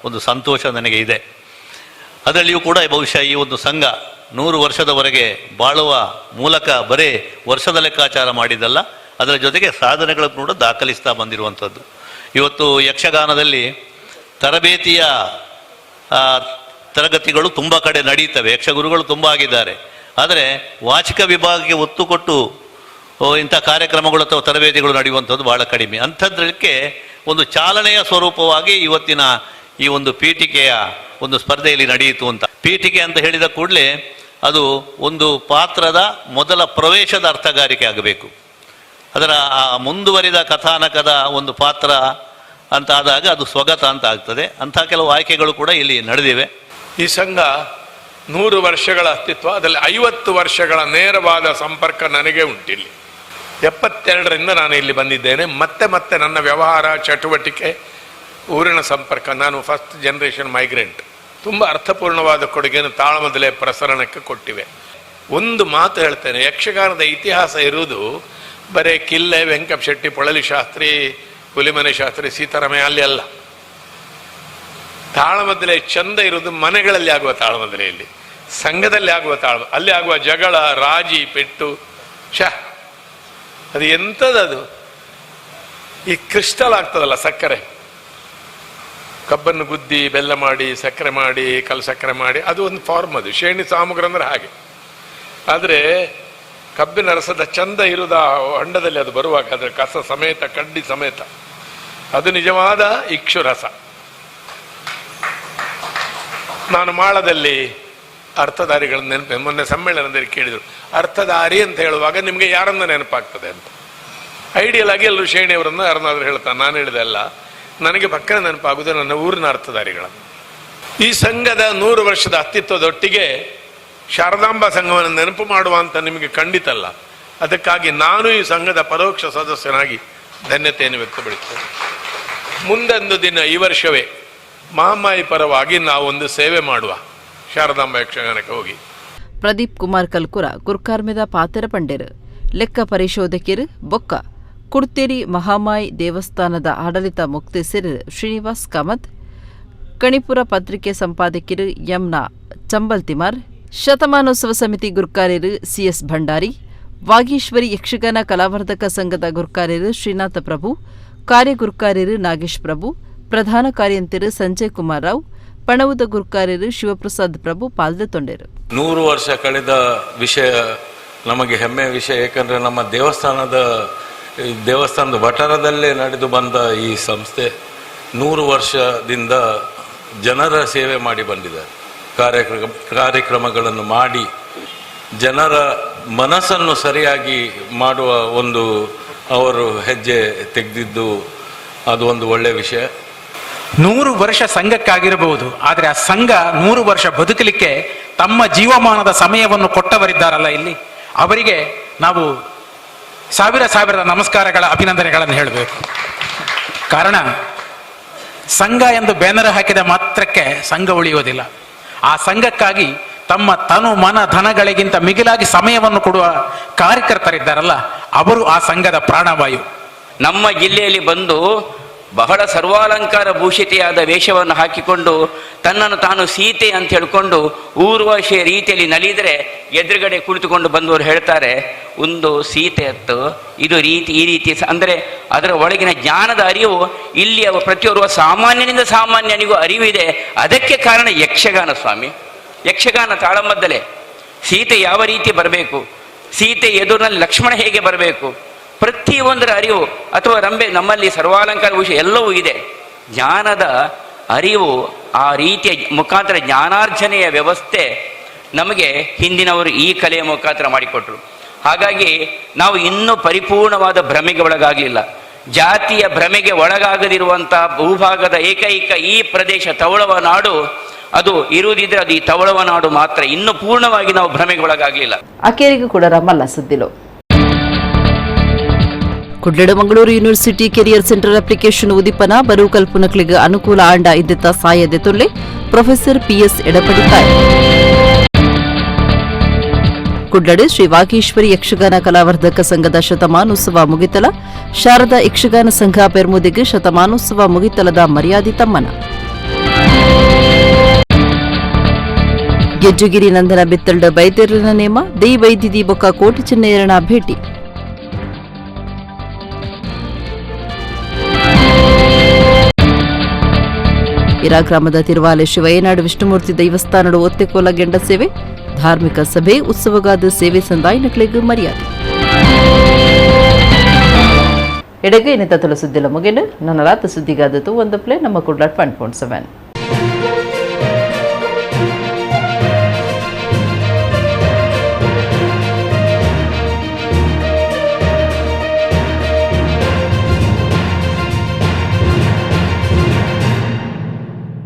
ಒಂದು ಸಂತೋಷ ನನಗೆ ಇದೆ. ಅದರಲ್ಲಿಯೂ ಕೂಡ ಬಹುಶಃ ಈ ಒಂದು ಸಂಘ 100 ವರ್ಷದವರೆಗೆ ಬಾಳುವ ಮೂಲಕ ಬರೇ ವರ್ಷದ ಲೆಕ್ಕಾಚಾರ ಮಾಡಿದ್ದಲ್ಲ, ಅದರ ಜೊತೆಗೆ ಸಾಧನೆಗಳನ್ನು ಕೂಡ ದಾಖಲಿಸ್ತಾ ಬಂದಿರುವಂಥದ್ದು. ಇವತ್ತು ಯಕ್ಷಗಾನದಲ್ಲಿ ತರಬೇತಿಯ ತರಗತಿಗಳು ತುಂಬ ಕಡೆ ನಡೀತವೆ, ಯಕ್ಷಗುರುಗಳು ತುಂಬ ಆಗಿದ್ದಾರೆ. ಆದರೆ ವಾಚಿಕ ವಿಭಾಗಕ್ಕೆ ಒತ್ತು ಕೊಟ್ಟು ಇಂಥ ಕಾರ್ಯಕ್ರಮಗಳು ಅಥವಾ ತರಬೇತಿಗಳು ನಡೆಯುವಂಥದ್ದು ಭಾಳ ಕಡಿಮೆ. ಅಂಥದ್ದಕ್ಕೆ ಒಂದು ಚಾಲನೆಯ ಸ್ವರೂಪವಾಗಿ ಇವತ್ತಿನ ಈ ಒಂದು ಪೀಠಿಕೆಯ ಒಂದು ಸ್ಪರ್ಧೆಯಲ್ಲಿ ನಡೆಯಿತು ಅಂತ. ಪೀಠಿಕೆ ಅಂತ ಹೇಳಿದ ಕೂಡಲೇ ಅದು ಒಂದು ಪಾತ್ರದ ಮೊದಲ ಪ್ರವೇಶದ ಅರ್ಥಗಾರಿಕೆ ಆಗಬೇಕು. ಅದರ ಆ ಮುಂದುವರಿದ ಕಥಾನಕದ ಒಂದು ಪಾತ್ರ ಅಂತ ಆದಾಗ ಅದು ಸ್ವಗತ ಅಂತ ಆಗ್ತದೆ. ಅಂಥ ಕೆಲವು ಆಯ್ಕೆಗಳು ಕೂಡ ಇಲ್ಲಿ ನಡೆದಿವೆ. ಈ ಸಂಘ 100 ವರ್ಷಗಳ ಅಸ್ತಿತ್ವ, ಅದರಲ್ಲಿ 50 ವರ್ಷಗಳ ನೇರವಾದ ಸಂಪರ್ಕ ನನಗೆ ಉಂಟಿಲ್ಲಿ. 72ರಿಂದ ನಾನು ಇಲ್ಲಿ ಬಂದಿದ್ದೇನೆ. ಮತ್ತೆ ಮತ್ತೆ ನನ್ನ ವ್ಯವಹಾರ ಚಟುವಟಿಕೆ, ಊರಿನ ಸಂಪರ್ಕ. ನಾನು first generation migrant. ತುಂಬ ಅರ್ಥಪೂರ್ಣವಾದ ಕೊಡುಗೆಯನ್ನು ತಾಳಮದ್ದಲೆ ಪ್ರಸರಣಕ್ಕೆ ಕೊಟ್ಟಿವೆ. ಒಂದು ಮಾತು ಹೇಳ್ತೇನೆ, ಯಕ್ಷಗಾನದ ಇತಿಹಾಸ ಇರುವುದು ಬರೇ ಕಿಲ್ಲೆ, ವೆಂಕಟ ಶೆಟ್ಟಿ, ಪೊಳಲಿ ಶಾಸ್ತ್ರಿ, ಹುಲಿಮನೆ ಶಾಸ್ತ್ರಿ, ಸೀತಾರಾಮಯ್ಯ ಅಲ್ಲಿ ಅಲ್ಲ. ತಾಳಮದ್ದಲೆ ಚಂದ ಇರುವುದು ಮನೆಗಳಲ್ಲಿ ಆಗುವ ತಾಳಮದ್ದಲೆಯಲ್ಲಿ, ಸಂಘದಲ್ಲಿ ಆಗುವ ತಾಳ, ಅಲ್ಲಿ ಆಗುವ ಜಗಳ, ರಾಜಿ, ಪೆಟ್ಟು, ಶ ಅದು ಎಂಥದ್ದು. ಈ ಕ್ರಿಸ್ಟಲ್ ಆಗ್ತದಲ್ಲ ಸಕ್ಕರೆ, ಕಬ್ಬನ್ನು ಗುದ್ದಿ ಬೆಲ್ಲ ಮಾಡಿ ಸಕ್ಕರೆ ಮಾಡಿ ಕಲ್ ಸಕ್ಕರೆ ಮಾಡಿ, ಅದು ಒಂದು ಫಾರ್ಮ್. ಅದು ಶೇಣಿ ಸಾಮಗ್ರ ಅಂದ್ರೆ ಹಾಗೆ. ಆದರೆ ಕಬ್ಬಿನ ರಸದ ಚಂದ ಇರುವುದ ಹೊಂಡದಲ್ಲಿ ಅದು ಬರುವಾಗ, ಅದರ ಕಸ ಸಮೇತ, ಕಡ್ಡಿ ಸಮೇತ, ಅದು ನಿಜವಾದ ಇಕ್ಷು ರಸ. ನಾನು ಮಾಳದಲ್ಲಿ ಅರ್ಥಧಾರಿಗಳನ್ನು ನೆನಪು, ಮೊನ್ನೆ ಸಮ್ಮೇಳನದಲ್ಲಿ ಕೇಳಿದರು, ಅರ್ಥಧಾರಿ ಅಂತ ಹೇಳುವಾಗ ನಿಮಗೆ ಯಾರನ್ನ ನೆನಪಾಗ್ತದೆ ಅಂತ. ಐಡಿಯಲ್ ಆಗಿ ಎಲ್ಲರೂ ಶೇಣಿಯವರನ್ನು ಯಾರನ್ನಾದ್ರೂ ಹೇಳ್ತಾನೆ, ನಾನು ಹೇಳಿದೆ ಅಲ್ಲ. ನನಗೆ ಪಕ್ಕನೆ ನೆನಪಾಗುವುದು ನನ್ನ ಊರಿನ ಅರ್ಥಧಾರಿಗಳನ್ನು. ಈ ಸಂಘದ 100 ವರ್ಷದ ಅಸ್ತಿತ್ವದೊಟ್ಟಿಗೆ ಶಾರದಾಂಬಾ ಸಂಘವನ್ನು ನೆನಪು ಮಾಡುವ ಅಂತ ನಿಮಗೆ ಖಂಡಿತ ಅಲ್ಲ. ಅದಕ್ಕಾಗಿ ನಾನು ಈ ಸಂಘದ ಪರೋಕ್ಷ ಸದಸ್ಯನಾಗಿ ಧನ್ಯತೆಯನ್ನು ವ್ಯಕ್ತಪಡಿಸ್ತೇನೆ. ಮುಂದೊಂದು ದಿನ ಈ ವರ್ಷವೇ ಮಹಾಮಾಯಿ ಪರವಾಗಿ ನಾವೊಂದು ಸೇವೆ ಮಾಡುವ, ಶಾರದಾಂಬಾ ಯಕ್ಷಗಾನಕ್ಕೆ ಹೋಗಿ. ಪ್ರದೀಪ್ ಕುಮಾರ್ ಕಲ್ಕುರ ಗುರ್ಕಾರ್ಮೆದ ಪಾತೆರ ಪಂಡೇರು, ಲೆಕ್ಕ ಪರಿಶೋಧಕಿರು ಬೊಕ್ಕ ಕುಡ್ತೇರಿ ಮಹಾಮಾಯಿ ದೇವಸ್ಥಾನದ ಆಡಳಿತ ಮುಕ್ತೇಸರು ಶ್ರೀನಿವಾಸ್ ಕಾಮತ್, ಕಣಿಪುರ ಪತ್ರಿಕೆ ಸಂಪಾದಕಿರು ಎಂನ ಚಂಬಲ್ತಿಮಾರ್, ಶತಮಾನೋತ್ಸವ ಸಮಿತಿ ಗುರ್ಕಾರ್ಯರು ಸಿಎಸ್ ಭಂಡಾರಿ, ವಾಗೀಶ್ವರಿ ಯಕ್ಷಗಾನ ಕಲಾವರ್ಧಕ ಸಂಘದ ಗುರ್ಕಾರ್ಯರು ಶ್ರೀನಾಥ ಪ್ರಭು, ಕಾರ್ಯಗುರ್ಕಾರ್ಯರು ನಾಗೇಶ್ ಪ್ರಭು, ಪ್ರಧಾನ ಕಾರ್ಯಂತರು ಸಂಜಯ್ ಕುಮಾರ್ ರಾವ್, ಪಣವುದ ಗುರ್ಕಾರ್ಯರು ಶಿವಪ್ರಸಾದ್ ಪ್ರಭು ಪಾಲ್ದೊಂಡರು. 100 ವರ್ಷ ಕಳೆದ ವಿಷಯ ನಮಗೆ ಹೆಮ್ಮೆಯ ವಿಷಯ. ಏಕೆಂದರೆ ನಮ್ಮ ದೇವಸ್ಥಾನದ ವಠಾರದಲ್ಲೇ ನಡೆದು ಬಂದ ಈ ಸಂಸ್ಥೆ 100 ವರ್ಷದಿಂದ ಜನರ ಸೇವೆ ಮಾಡಿ ಬಂದಿದ್ದಾರೆ. ಕಾರ್ಯಕ್ರಮಗಳನ್ನು ಮಾಡಿ ಜನರ ಮನಸ್ಸನ್ನು ಸರಿಯಾಗಿ ಮಾಡುವ ಒಂದು ಅವರು ಹೆಜ್ಜೆ ತೆಗೆದಿದ್ದು ಅದು ಒಂದು ಒಳ್ಳೆಯ ವಿಷಯ. 100 ವರ್ಷ ಸಂಘಕ್ಕಾಗಿರಬಹುದು, ಆದರೆ ಆ ಸಂಘ 100 ವರ್ಷ ಬದುಕಲಿಕ್ಕೆ ತಮ್ಮ ಜೀವಮಾನದ ಸಮಯವನ್ನು ಕೊಟ್ಟವರಿದ್ದಾರಲ್ಲ ಇಲ್ಲಿ, ಅವರಿಗೆ ನಾವು ಸಾವಿರ ಸಾವಿರದ ನಮಸ್ಕಾರಗಳ ಅಭಿನಂದನೆಗಳನ್ನು ಹೇಳಬೇಕು. ಕಾರಣ, ಸಂಘ ಎಂದು ಬ್ಯಾನರ್ ಹಾಕಿದ ಮಾತ್ರಕ್ಕೆ ಸಂಘ ಉಳಿಯುವುದಿಲ್ಲ. ಆ ಸಂಘಕ್ಕಾಗಿ ತಮ್ಮ ತನು ಮನ ಧನಗಳಿಗಿಂತ ಮಿಗಿಲಾಗಿ ಸಮಯವನ್ನು ಕೊಡುವ ಕಾರ್ಯಕರ್ತರಿದ್ದಾರಲ್ಲ, ಅವರು ಆ ಸಂಘದ ಪ್ರಾಣವಾಯು. ನಮ್ಮ ಜಿಲ್ಲೆಯಲ್ಲಿ ಬಂದು ಬಹಳ ಸರ್ವಾಲಂಕಾರ ಭೂಷಿತೆಯಾದ ವೇಷವನ್ನು ಹಾಕಿಕೊಂಡು ತನ್ನನ್ನು ತಾನು ಸೀತೆ ಅಂತ ಹೇಳಿಕೊಂಡು ಊರ್ವಶಿಯ ರೀತಿಯಲ್ಲಿ ನಲಿದರೆ ಎದುರುಗಡೆ ಕುಳಿತುಕೊಂಡು ಬಂದವರು ಹೇಳ್ತಾರೆ, ಒಂದು ಸೀತೆ ಅತ್ತು, ಇದು ರೀತಿ ಈ ರೀತಿ. ಅಂದರೆ ಅದರ ಒಳಗಿನ ಜ್ಞಾನದ ಅರಿವು ಇಲ್ಲಿ ಪ್ರತಿಯೊರುವ ಸಾಮಾನ್ಯನಿಂದ ಸಾಮಾನ್ಯನಿಗೂ ಅರಿವಿದೆ. ಅದಕ್ಕೆ ಕಾರಣ ಯಕ್ಷಗಾನ ಸ್ವಾಮಿ. ಯಕ್ಷಗಾನ ತಾಳಮದ್ದಲೆ ಸೀತೆ ಯಾವ ರೀತಿ ಬರಬೇಕು, ಸೀತೆ ಎದುರಿನಲ್ಲಿ ಲಕ್ಷ್ಮಣ ಹೇಗೆ ಬರಬೇಕು, ಪ್ರತಿಯೊಂದರ ಅರಿವು. ಅಥವಾ ರಂಬೆ, ನಮ್ಮಲ್ಲಿ ಸರ್ವಾಲಂಕಾರ ವಿಷಯ ಎಲ್ಲವೂ ಇದೆ. ಜ್ಞಾನದ ಅರಿವು ಆ ರೀತಿಯ ಮುಖಾಂತರ ಜ್ಞಾನಾರ್ಜನೆಯ ವ್ಯವಸ್ಥೆ ನಮಗೆ ಹಿಂದಿನವರು ಈ ಕಲೆಯ ಮುಖಾಂತರ ಮಾಡಿಕೊಟ್ರು. ಹಾಗಾಗಿ ನಾವು ಇನ್ನೂ ಪರಿಪೂರ್ಣವಾದ ಭ್ರಮೆಗೆ ಒಳಗಾಗಲಿಲ್ಲ. ಜಾತಿಯ ಭ್ರಮೆಗೆ ಒಳಗಾಗದಿರುವಂಥ ಭೂಭಾಗದ ಏಕೈಕ ಈ ಪ್ರದೇಶ ತವಳವ ನಾಡು, ಅದು ಇರುವುದಿದ್ರೆ ಅದು ಈ ತವಳವ ನಾಡು ಮಾತ್ರ. ಇನ್ನೂ ಪೂರ್ಣವಾಗಿ ನಾವು ಭ್ರಮೆಗೆ ಒಳಗಾಗಲಿಲ್ಲ. ಅಕೇರಿಗೂ ಕೂಡ ರಮಲ್ಲ ಸುದ್ದಿಲು. Kudla Mangaluru university career centre application ಉದಿಪನ ಬರು ಕಲ್ಪನಕ್ಲಿಗೆ ಅನುಕೂಲ ಆಂಡ ಇದ್ದಿದ್ದ ಸಾಯದೆ ತೊಲ್ಲೆ ಪ್ರೊಫೆಸರ್ ಪಿಎಸ್ ಎಡಪಡಿತಾರೆ. ಕುಡ್ಲಡೆ ಶ್ರೀ ವಾಗೀಶ್ವರಿ ಯಕ್ಷಗಾನ ಕಲಾವರ್ಧಕ ಸಂಘದ ಶತಮಾನೋತ್ಸವ ಮುಗಿತಲ ಶಾರದಾ ಯಕ್ಷಗಾನ ಸಂಘ ಪೆರ್ಮುದಿಗೆ ಶತಮಾನೋತ್ಸವ ಮುಗಿತಲದ ಮರ್ಯಾದೆ ತಮ್ಮನ. ಗೆಜ್ಜುಗಿರಿ ನಂದನ ಬಿತ್ತಲ್ಡ ಬೈದೆರನ ನೇಮ ದೇೈ ವೈದ್ಯದಿ ಬೊಕ್ಕ ಕೋಟಿ ಚೆನ್ನಯ್ಯರನ ಭೇಟಿ. ಇರಾ ಗ್ರಾಮದ ತಿರುವಾಲೆ ಶಿವಯ್ಯನಾಡು ವಿಷ್ಣುಮೂರ್ತಿ ದೈವಸ್ಥಾನಡು ಒತ್ತೆಕೋಲ ಗೆಂಡ ಸೇವೆ ಧಾರ್ಮಿಕ ಸಭೆ ಉತ್ಸವಗಾದ ಸೇವೆ ಸಂದಾಯನಕ್ಳಿಗೆ ಮರ್ಯಾದೆ. ಎಡಗೈನಿಂದ ತುಳು ಸುದ್ದಿಲ ಮುಗಿಲು ನನ್ನ ರಾತ ಸುದ್ದಿಗಾದದ್ದು ಒಂದು ಪ್ಲೇ ನಮ್ಮ ಕುಡ್ಲಾಟ್ 1.7.